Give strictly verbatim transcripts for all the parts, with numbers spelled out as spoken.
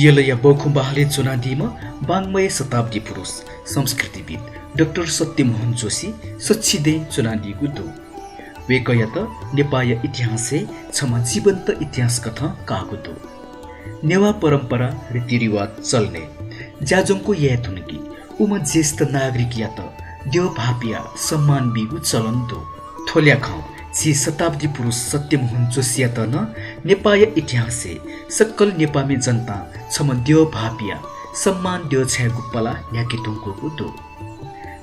यलया बखुं बहालय् च्वनादीम्ह वाङ्मय शताब्दी पुरुष संस्कृतिविद् डाक्टर सत्यमोहन जोशी सच्छिदँय् च्वनादीगु दु। वय्कःयात नेपाःया इतिहासय् छम्ह जीवन्त इतिहासकथं काःगु दु। नेवाः परम्परा, रीतिरिवाज, चलनय् ज्याझ्वंगु याये धुंकी उम्ह ज्येष्ठ नागरिकयात द्यः भाःपियाः सम्मान बीगु चलन दु। थ्व ल्याखं झी शताब्दी पुरुष सत्यमोहन जोशीयात नं नेपाःया इतिहासय् सकल नेपाःमि जनतां छम्ह द्यः भाःपियाः सम्मान द्यः छायेगु पला न्ह्याके धुंकूगु दु।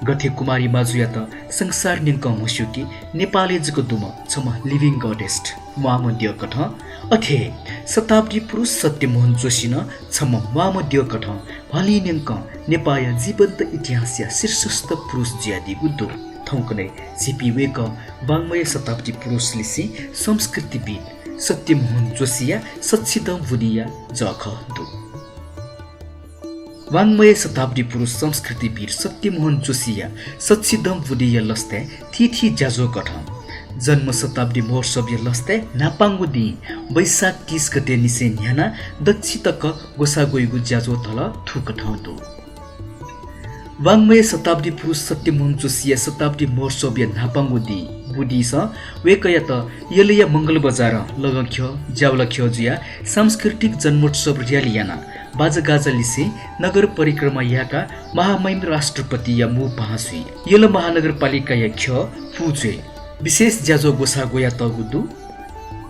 गथे कुमारी माजुयात संसार न्यंकं म्हस्यूकी नेपालय् जक दुम्ह छम्ह living goddess, म्वाःम्ह द्यःकथं, अथे हे शताब्दी पुरुष सत्यमोहन जोशी नं छम्ह म्वाःम्ह द्यःकथं हलिं न्यंकं नेपाःया जीवन्त इतिहासया शीर्षस्थ पुरुष जुयादीगु दु। थौंकन्हय् झीपिं वय्कः वाङ्मय शताब्दी पुरुष लिसें संस्कृतिविद् सत्यमोहन जोशीया सच्छिदँ बुदिंया जःखः दु। वाङ्मय शताब्दी पुरुष संस्कृतिविद् सत्यमोहन जोशीया सच्छिदँ बुदिंया लसताय् थीथी ज्याझ्वःकथं जन्म शताब्दी महोत्सवया लसताय् न्हापांगु दिं वैशाख तीस गते निसें न्ह्यानाः दच्छि तक ग्वसाः ग्वइगु ज्याझ्वः धल थुकथं दु। वाङ्मय शताब्दी पुरुष सत्यमोहन जोशीया शताब्दी महोत्सवया न्हापांगु दिं बुदिंसं वय्कःयात यलया मंगलबजारं लगंख्यः, ज्यावलाख्यः जुयाः सांस्कृतिक जन्मोत्सव र्‍याली यानाः बाजागाजा लिसें नगर परिक्रमा याकाः महामहिम राष्ट्रपतिया मू पाहां स्वयाः यल महानगरपालिकाया ख्यः पुचुय् विशेष ज्याझ्वः ग्वसाः ग्वयातःगु दु।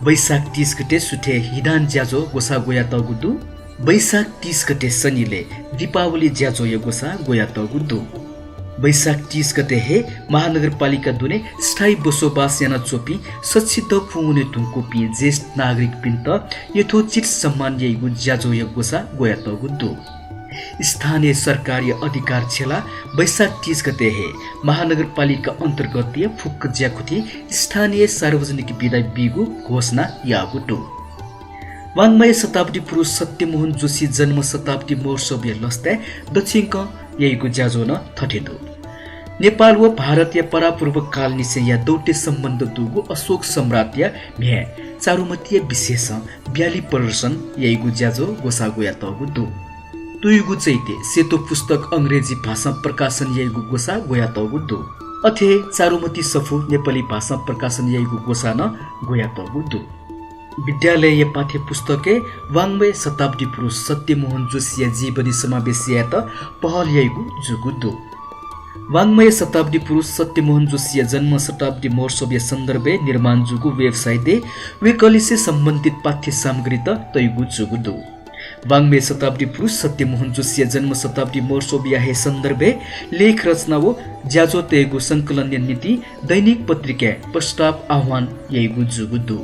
वैशाख तीस गते सुथय् हिदान ज्याझ्वः ग्वसाः ग्वयातःगु दु। वैशाख तीस गते सनिलय् दीपावली ज्याझ्वःया ग्वसाः ग्वयातःगु दु। वैशाख तीस गते हे महानगरपालिका दुने स्थायी बसोबास यानाच्वंपिं सच्छिदँ पूवने धुंकूपिं ज्येष्ठ नागरिकपिन्त यथोचित सम्मान याइगु ज्याझ्वःया ग्वसाः ग्वयातःगु दु। स्थानीय सरकारया अधिकार छ्यलाः वैशाख तीस गते हे महानगरपालिका अन्तर्गतया फुक्क ज्याकुथिं स्थानीय सार्वजनिक बिदा बीगु घोषणा याःगु दु। वाङ्मय शताब्दी पुरुष सत्यमोहन जोशी जन्म शताब्दी महोत्सवया लसताय् दछिंकं याइगु ज्याझ्वः नं थथे दु। नेपाल व भारतया परापूर्वकालनिसेंया दौत्य सम्बन्ध दुगु अशोक सम्राटया म्ह्याय् चारुमतिया विशेषं ब्यालि प्रदर्शन याइगु ज्याझ्वः ग्वसाः ग्वयातःगु दु। तुयुगु चैत्य सेतो पुस्तक अंग्रेजी भाषां प्रकाशन याइगु ग्वसाः ग्वयातःगु दु। अथे हे चारुमति सफू नेपाली भाषां प्रकाशन याइगु ग्वसाः नं ग्वयातःगु दु। विद्यालयया पाठ्यपुस्तकय् वाङ्मय शताब्दी पुरुष सत्यमोहन जोशीया जीवनी समावेश यायेत पहल याइगु जूगु दु। वाङ्मय शताब्दी पुरुष सत्यमोहन जोशीया जन्म शताब्दी महोत्सवया सन्दर्भय् निर्माण जूगु website-य् वय्कःलिसे सम्बन्धित पाठ्य सामग्रीत तइगु जूगु दु। वाङ्मय शताब्दी पुरुष सत्यमोहन जोशीया जन्म शताब्दी महोत्सवया हे सन्दर्भय् लेख रचना व ज्याझ्वः तयेगु संकलनया निंतिं दैनिक पत्रिकाय् प्रस्ताव आह्वान याइगु जूगु दु।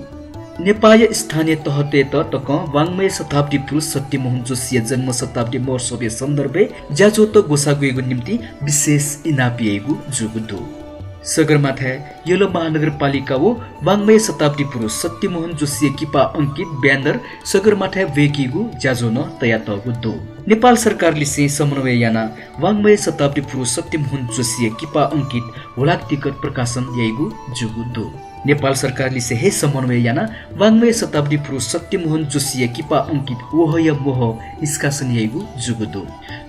नेपाःया स्थानीय तहतय्त तकं वाङ्मय शताब्दी पुरुष सत्यमोहन जोशीया जन्म शताब्दी महोत्सवया सन्दर्भय् ज्याझ्वःत ग्वसाः ग्वयेगु निंतिं विशेष इनाप याइगु जूगु दु। सगरमाथाय् यल महानगरपालिका व वाङ्मय शताब्दी पुरुष सत्यमोहन जोशीया किपा अंकित banner सगरमाथाय् ब्वय्कीगु ज्याझ्वः नं तयातःगु दु। नेपाल सरकारलिसें समन्वय यानाः वाङ्मय शताब्दी पुरुष सत्यमोहन जोशीया किपा अंकित हुलाक टिकट प्रकाशन याइगु जूगु दु। नेपाल सरकारलिसे हे समन्वय यानाः वाङ्मय शताब्दी पुरुष सत्यमोहन जोशीया किपा अंकित वहःया मोहः निष्कासन याइगु जूगु दु।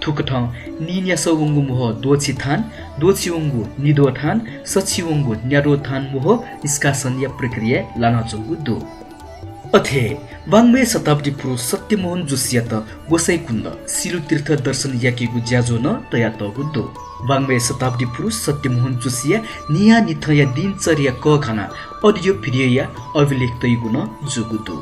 थुकथं नीन्यासः वंगु मोहः द्वःछि थान, द्वःछि वंगु निद्वः थान, सछि वंगु न्याद्वः थान मोहः निष्कासनया प्रक्रियाय् लानाच्वंगु दु। अथे हे वाङ्मय शताब्दी पुरुष सत्यमोहन जोशीयात गोसाइँकुण्ड सिलुतीर्थ दर्शन याकेगु ज्याझ्वः नं तयातःगु दु। वाङ्मय शताब्दी पुरुष सत्यमोहन जोशीया न्हियान्हिथंया दिनचर्या कःघानाः audio video-या अभिलेख तइगु नं जूगु दु।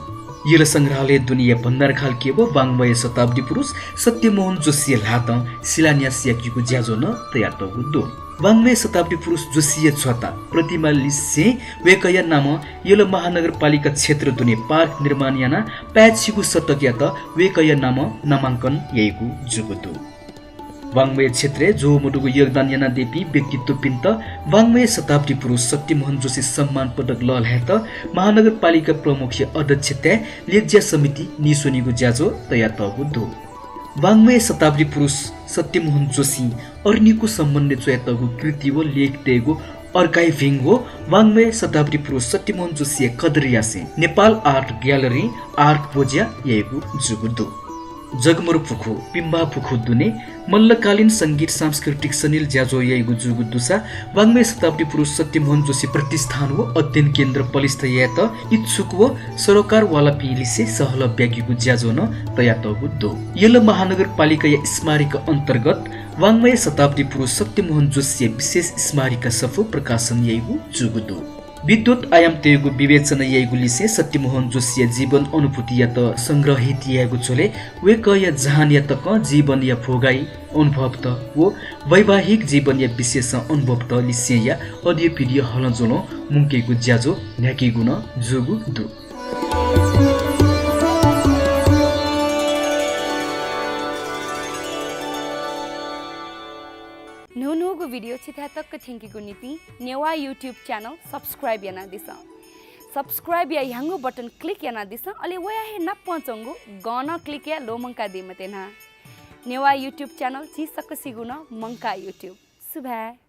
यल संग्रहालय दुनेया भण्डारखालय् व वाङ्मय शताब्दी पुरुष सत्यमोहन जोशीया ल्हातं शिलान्यास याकेगु ज्याझ्वः नं तयातःगु दु। वाङ्मय शताब्दी पुरुष जोशीया च्वता प्रतिमालिसें वय्कःया नामं यल महानगरपालिका क्षेत्र दुने park निर्माण यानाः पाय्छिगू शतकयात वय्कःया नामं नामांकन याइगु जूगु दु। वाङ्मय क्षेत्रय् ज्वः मदुगु योगदान यानादीपिं व्यक्तित्वपिन्त वाङ्मय शताब्दी पुरुष सत्यमोहन जोशी सम्मान पदक लःल्हायेत महानगरपालिका प्रमुखया अध्यक्षताय् लेखज्या समिति नीस्वनीगु ज्याझ्वः तयातःगु दु। वाङ्मय शताब्दी पुरुष सत्यमोहन जोशीं अरनिकू सम्बन्धय् च्वयातःगु कृति व लेख तयेगु archiving व वाङ्मय शताब्दी पुरुष सत्यमोहन जोशीया कदर यासें नेपाल Art Gallery-ं art बोज्या याइगु जूगु दु। जगमरु पुखू, पिम्बा पुखू दुने मल्लकालीन संगीत सांस्कृतिक सनिल ज्याझ्वः याइगु जूगु दुसा वाङ्मय शताब्दी पुरुष सत्यमोहन जोशी प्रतिष्ठान व अध्ययन केन्द्र पलिस्था यायेत इच्छुक व सरोकारवालापिं लिसे सहलह ब्यागीगु ज्याझ्वः नं तयातःगु दु। यल महानगरपालिकाया स्मारिका अन्तर्गत वाङ्मय शताब्दी पुरुष सत्यमोहन जोशीया विशेष स्मारिका सफू प्रकाशन याइगु जूगु दु। विद्वत आयामतय्गु विवेचना याइगु लिसें सत्यमोहन जोशीया जीवन अनुभूतियात संग्रहित यायेगु झ्वलय् वय्कःया जहानया तकं जीवनया भोगाइ अनुभवत व वैवाहिक जीवनया विशेषं अनुभवत लिसेंया अदियो पिदियो हलंज्वलं मुंकेगु ज्याझ्वः न्ह्याकेगु नं जूगु दु। न्हून्हूगु video छिथाय् तक थ्यंकीगु निंतिं नेवाः YouTube channel subscribe यानादिसँ। Subscribe या ह्याउँगु button click यानादिसँ, अले वया हे नापं च्वंगु गं नं click याये ल्वःमंकादी मते न्हा। नेवाः YouTube channel झी सकसिगु नं मंकाः YouTube। सुभाय्।